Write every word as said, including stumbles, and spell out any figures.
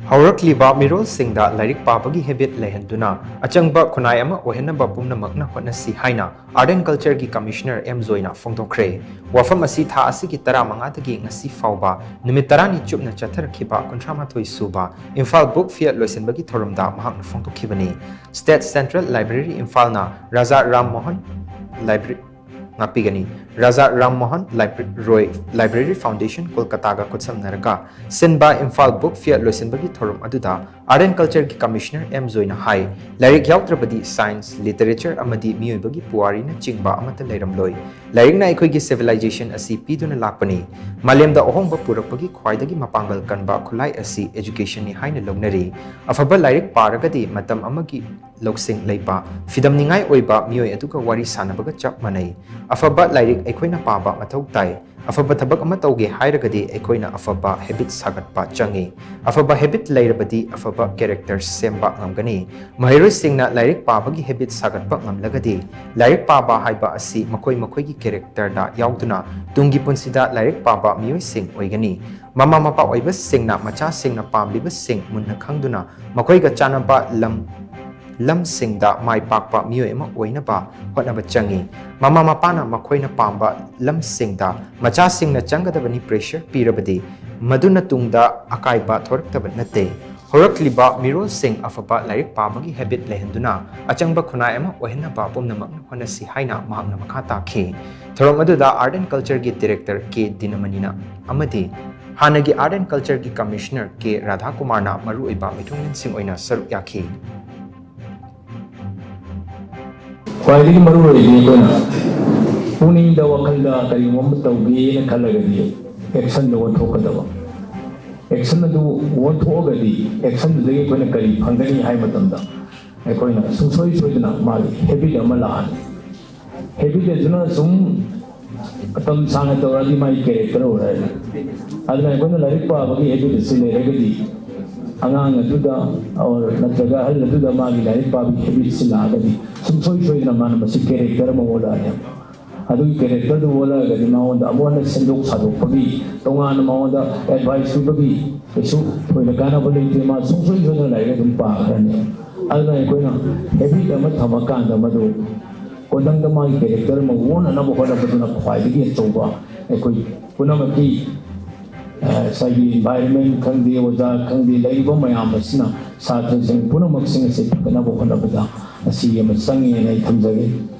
ꯍꯧꯔꯛꯂꯤꯕ ꯃꯤꯔꯣꯜꯁꯤꯡꯗ ꯂꯥꯏꯔꯤꯛ ꯄꯥꯕꯒꯤ ꯍꯦꯕꯤꯠ ꯂꯩꯍꯟꯗꯨꯅ ꯑꯆꯪꯕ ꯈꯨꯟꯅꯥꯏ ꯑꯃ ꯑꯣꯏꯍꯟꯅꯕ ꯄꯨꯝꯅꯃꯛꯅ ꯍꯣꯠꯅꯁꯤ ꯍꯥꯏꯅ ꯑꯥꯔꯠ ꯑꯦꯟ ꯀꯜꯆꯔꯒꯤ ꯀꯃꯤꯁꯅꯔ ꯑꯦꯝ ꯖꯣꯏꯅ ꯐꯣꯡꯗꯣꯛꯈ꯭ꯔꯦ꯫ ꯋꯥꯐꯝ ꯑꯁꯤ ꯊꯥ ꯑꯁꯤꯒꯤ ꯇꯔꯥꯃꯉꯥꯗꯒꯤ ꯉꯁꯤ ꯐꯥꯎꯕ ꯅꯨꯃꯤꯠ ꯇꯔꯥꯅꯤ ꯆꯨꯞꯅ ꯆꯠꯊꯔꯛꯈꯤꯕ ꯀꯨꯟꯊ꯭ꯔꯥ ꯃꯥꯊꯣꯏ ꯁꯨꯕ ꯏꯝꯐꯥꯜ ꯕꯨꯛ ꯐꯤꯌꯔ ꯂꯣꯏꯁꯤꯟꯕꯒꯤ ꯊꯧꯔꯝꯗ ꯃꯍꯥꯛꯅ ꯐꯣꯡꯗꯣꯛꯈꯤꯕꯅꯤ꯫ ꯁ꯭ꯇꯦꯠ ꯁꯦꯟꯇ꯭ꯔꯦꯜ ꯂꯥꯏꯕ꯭ꯔꯦꯔꯤ ꯏꯝꯐꯥꯜꯅ ꯔꯥꯖꯥ ꯔꯥꯝ ꯃꯣꯍꯟ ꯂꯥꯏꯕ꯭ꯔꯦ-, ꯉꯥꯛꯄꯤꯒꯅꯤ꯫ ꯔꯥꯖꯥ ꯔꯥꯝ ꯃꯣꯍꯟ ꯂꯥꯏꯕ꯭ꯔꯦ-, ꯔꯣꯏ ꯂꯥꯏꯕ꯭ꯔꯦꯔꯤ ꯐꯥꯎꯟꯗꯦꯁꯟ ꯀꯣꯜꯀꯇꯥꯒ ꯈꯨꯠꯁꯝꯅꯔꯒ ꯁꯤꯟꯕ ꯏꯝꯐꯥꯜ ꯕꯨꯛ ꯐꯤꯌꯔ ꯂꯣꯏꯁꯤꯟꯕꯒꯤ ꯊꯧꯔꯝ ꯑꯗꯨꯗ ꯑꯥꯔꯠ ꯑꯦꯟ ꯀꯜꯆꯔꯒꯤ ꯀꯃꯤꯁꯅꯔ ꯑꯦꯝ ꯖꯣꯏꯅ ꯍꯥꯏ, ꯂꯥꯏꯔꯤꯛ ꯌꯥꯎꯗ꯭ꯔꯕꯗꯤ ꯁꯥꯏꯟꯁ, ꯂꯤꯇꯔꯦꯆꯔ ꯑꯃꯗꯤ ꯃꯤꯑꯣꯏꯕꯒꯤ ꯄꯨꯋꯥꯔꯤꯅꯆꯤꯡꯕ ꯑꯃꯠꯇ ꯂꯩꯔꯝꯂꯣꯏ꯫ ꯂꯥꯏꯔꯤꯛꯅ ꯑꯩꯈꯣꯏꯒꯤ ꯁꯤꯚꯤꯂꯥꯏꯖꯦꯁꯟ ꯑꯁꯤ ꯄꯤꯗꯨꯅ ꯂꯥꯛꯄꯅꯤ꯫ ꯃꯥꯂꯦꯝꯗ ꯑꯍꯣꯡꯕ ꯄꯨꯔꯛꯄꯒꯤ ꯈ꯭ꯋꯥꯏꯗꯒꯤ ꯃꯄꯥꯡꯒꯜ ꯀꯟꯕ ꯈꯨꯠꯂꯥꯏ ꯑꯁꯤ ꯑꯦꯖꯨꯀꯦꯁꯟꯅꯤ ꯍꯥꯏꯅ ꯂꯧꯅꯔꯤ꯫ ꯑꯐꯕ ꯂꯥꯏꯔꯤꯛ ꯄꯥꯔꯒꯗꯤ ꯃꯇꯝ ꯑꯃꯒꯤ ꯂꯧꯁꯤꯡ ꯂꯩꯕ, ꯐꯤꯗꯝꯅꯤꯡꯉꯥꯏ ꯑꯣꯏꯕ ꯃꯤꯑꯣꯏ ꯑꯗꯨꯒ ꯋꯥꯔꯤ ꯁꯥꯟꯅꯕꯒ ꯆꯞ ꯃꯥꯟꯅꯩ꯫ ꯑꯐꯕ ꯂꯥꯏꯔꯤꯛ ꯑꯩꯈꯣꯏꯅ ꯄꯥꯕ ꯃꯊꯧ ꯇꯥꯏ꯫ ꯑꯐꯕ ꯊꯕꯛ ꯑꯃ ꯇꯧꯒꯦ ꯍꯥꯏꯔꯒꯗꯤ ꯑꯩꯈꯣꯏꯅ ꯑꯐꯕ ꯍꯦꯕꯤꯠ ꯁꯥꯒꯠꯄ ꯆꯪꯏ꯫ ꯑꯐꯕ ꯍꯦꯕꯤꯠ ꯂꯩꯔꯕꯗꯤ ꯑꯐꯕ ꯀꯦꯔꯦꯛꯇꯔ ꯁꯦꯝꯕ ꯉꯝꯒꯅꯤ꯫ ꯃꯍꯩꯔꯣꯏꯁꯤꯡꯅ ꯂꯥꯏꯔꯤꯛ ꯄꯥꯕꯒꯤ ꯍꯦꯕꯤꯠ ꯁꯥꯒꯠꯄ ꯉꯝꯂꯒꯗꯤ ꯂꯥꯏꯔꯤꯛ ꯄꯥꯕ ꯍꯥꯏꯕ ꯑꯁꯤ ꯃꯈꯣꯏ ꯃꯈꯣꯏꯒꯤ ꯀꯦꯔꯦꯛꯇꯔꯗ ꯌꯥꯎꯗꯨꯅ ꯇꯨꯡꯒꯤ ꯄꯨꯟꯁꯤꯗ ꯂꯥꯏꯔꯤꯛ ꯄꯥꯕ ꯃꯤꯑꯣꯏꯁꯤꯡ ꯑꯣꯏꯒꯅꯤ꯫ ꯃꯃꯥ ꯃꯄꯥ ꯑꯣꯏꯕꯁꯤꯡꯅ ꯃꯆꯥꯁꯤꯡꯅ ꯄꯥꯝꯂꯤꯕꯁꯤꯡ ꯃꯨꯟꯅ ꯈꯪꯗꯨꯅ ꯃꯈꯣꯏꯒ ꯆꯥꯟꯅꯕ ꯂꯝ ꯂꯝꯁꯤꯡꯗ ꯃꯥꯏ ꯄꯥꯛꯄ ꯃꯤꯑꯣꯏ ꯑꯃ ꯑꯣꯏꯅꯕ ꯍꯣꯠꯅꯕ ꯆꯪꯏ꯫ ꯃꯃꯥ ꯃꯄꯥꯅ ꯃꯈꯣꯏꯅ ꯄꯥꯝꯕ ꯂꯝꯁꯤꯡꯗ ꯃꯆꯥꯁꯤꯡꯅ ꯆꯪꯒꯗꯕꯅꯤ꯫ ꯄ꯭ꯔꯦꯁꯔ ꯄꯤꯔꯕꯗꯤ ꯃꯗꯨꯅ ꯇꯨꯡꯗ ꯑꯀꯥꯏꯕ ꯊꯣꯔꯛꯇꯕ ꯅꯠꯇꯦ꯫ ꯍꯧꯔꯛꯂꯤꯕ ꯃꯤꯔꯣꯜꯁꯤꯡ ꯑꯐꯕ ꯂꯥꯏꯔꯤꯛ ꯄꯥꯕꯒꯤ ꯍꯦꯕꯤꯠ ꯂꯩꯍꯟꯗꯨꯅ ꯑꯆꯪꯕ ꯈꯨꯟꯅꯥꯏ ꯑꯃ ꯑꯣꯏꯍꯟꯅꯕ ꯄꯨꯝꯅꯃꯛꯅ ꯍꯣꯠꯅꯁꯤ ꯍꯥꯏꯅ ꯃꯍꯥꯛꯅ ꯃꯈꯥ ꯇꯥꯈꯤ꯫ ꯊꯧꯔꯝ ꯑꯗꯨꯗ ꯑꯥꯔꯠ ꯑꯦꯟ ꯀꯜꯆꯔꯒꯤ ꯗꯤꯔꯦꯛꯇꯔ ꯀꯦ ꯗꯤꯅꯃꯅꯤꯅ ꯑꯃꯗꯤ ꯍꯥꯟꯅꯒꯤ ꯑꯥꯔꯠ ꯑꯦꯟ ꯀꯜꯆꯔꯒꯤ ꯀꯃꯤꯁꯅꯔ ꯀꯦ ꯔꯥꯙꯥꯀꯨꯃꯥꯔꯅ ꯃꯔꯨꯑꯣꯏꯕ ꯃꯤꯊꯨꯡꯂꯦꯟꯁꯤꯡ ꯑꯣꯏꯅ ꯁꯔꯨꯛ ꯌꯥꯈꯤ꯫ ꯈ꯭ꯋꯥꯏꯗꯒꯤ ꯃꯔꯨ ꯑꯣꯏꯔꯤꯗꯤ ꯑꯩꯈꯣꯏꯅ ꯄꯨꯛꯅꯤꯡꯗ, ꯋꯥꯈꯜꯗ ꯀꯔꯤꯒꯨꯝꯕ ꯑꯃ ꯇꯧꯒꯦꯅ ꯈꯜꯂꯒꯗꯤ ꯑꯦꯛꯁꯟꯗ ꯑꯣꯟꯊꯣꯛꯀꯗꯕ꯫ ꯑꯦꯛꯁꯟ ꯑꯗꯨ ꯑꯣꯟꯊꯣꯛꯑꯒꯗꯤ ꯑꯦꯛꯁꯟꯗꯨꯗꯒꯤ ꯑꯩꯈꯣꯏꯅ ꯀꯔꯤ ꯐꯪꯒꯅꯤ ꯍꯥꯏꯕ ꯃꯇꯝꯗ ꯑꯩꯈꯣꯏꯅ ꯁꯨꯡꯁꯣꯏ ꯁꯣꯏꯗꯅ ꯃꯥꯒꯤ ꯍꯦꯕꯤꯠ ꯑꯃ ꯂꯥꯛꯑꯅꯤ꯫ ꯍꯦꯕꯤꯠ ꯑꯗꯨꯅ ꯁꯨꯝ ꯃꯇꯝ ꯁꯥꯡꯅ ꯇꯧꯔꯛꯑꯗꯤ ꯃꯥꯒꯤ ꯀꯦꯔꯦꯛꯇꯔ ꯑꯣꯏꯔꯛꯑꯅꯤ꯫ ꯑꯗꯨꯅ ꯑꯩꯈꯣꯏꯅ ꯂꯥꯏꯔꯤꯛ ꯄꯥꯕꯒꯤ ꯍꯦꯕꯤꯠ ꯑꯁꯤ ꯂꯩꯔꯒꯗꯤ ꯑꯉꯥꯡ ꯑꯗꯨꯗ or ꯅꯠꯇ꯭ꯔꯒ ꯑꯍꯜ ꯑꯗꯨꯗ ꯃꯥꯒꯤ ꯂꯥꯏꯔꯤꯛ ꯄꯥꯕꯒꯤ ꯍꯦꯕꯤꯠꯁꯤ ꯂꯥꯛꯑꯒꯗꯤ ꯁꯨꯡꯁꯣꯏ ꯁꯣꯏꯗꯅ ꯃꯥꯅ ꯃꯁꯤ ꯀꯦꯔꯦꯛꯇꯔ ꯑꯃ ꯑꯣꯜꯂꯛꯑꯅꯤ꯫ ꯑꯗꯨꯒꯤ ꯀꯦꯔꯦꯛꯇꯔꯗꯨ ꯑꯣꯜꯂꯛꯑꯒꯗꯤ ꯃꯉꯣꯟꯗ ꯑꯃꯨꯛ ꯍꯟꯅ ꯁꯦꯝꯗꯣꯛ ꯁꯥꯗꯣꯛꯄꯒꯤ, ꯇꯣꯉꯥꯟꯅ ꯃꯉꯣꯟꯗ ꯑꯦꯗꯚꯥꯏꯁ ꯄꯤꯕꯒꯤ ꯀꯩꯁꯨ ꯊꯣꯏꯅ ꯀꯥꯟꯅꯕ ꯂꯩꯇꯦ꯫ ꯃꯥ ꯁꯨꯡꯁꯣꯏ ꯁꯣꯏꯗꯅ ꯂꯥꯏꯔꯤꯛ ꯑꯗꯨꯝ ꯄꯥꯈ꯭ꯔꯅꯤ꯫ ꯑꯗꯨꯅ ꯑꯩꯈꯣꯏꯅ ꯍꯦꯕꯤꯠ ꯑꯃ ꯊꯝꯃꯀꯥꯟꯗ ꯃꯗꯨ ꯈꯨꯗꯛꯇ ꯃꯥꯒꯤ ꯀꯦꯔꯦꯛꯇꯔ ꯑꯃ ꯑꯣꯟꯅꯅꯕ ꯍꯣꯠꯅꯕꯗꯨꯅ ꯈ꯭ꯋꯥꯏꯗꯒꯤ ꯑꯆꯧꯕ ꯑꯩꯈꯣꯏ ꯄꯨꯝꯅꯃꯛꯀꯤ, ꯑ, ꯉꯁꯥꯏꯒꯤ ꯏꯟꯚꯥꯏꯔꯣꯟꯃꯦꯟ ꯈꯪꯗꯦ, ꯑꯣꯖꯥ ꯈꯪꯗꯦ, ꯂꯩꯔꯤꯕ ꯃꯌꯥꯝ ꯑꯁꯤꯅ ꯁꯥꯇ꯭ꯔꯁꯤꯡ ꯄꯨꯝꯅꯃꯛꯁꯤꯡ ꯑꯁꯤ ꯐꯒꯠꯅꯕ ꯍꯣꯠꯅꯕꯗ ꯑꯁꯤ ꯑꯃ ꯆꯪꯉꯦꯅ ꯑꯩ ꯊꯝꯖꯒꯦ꯫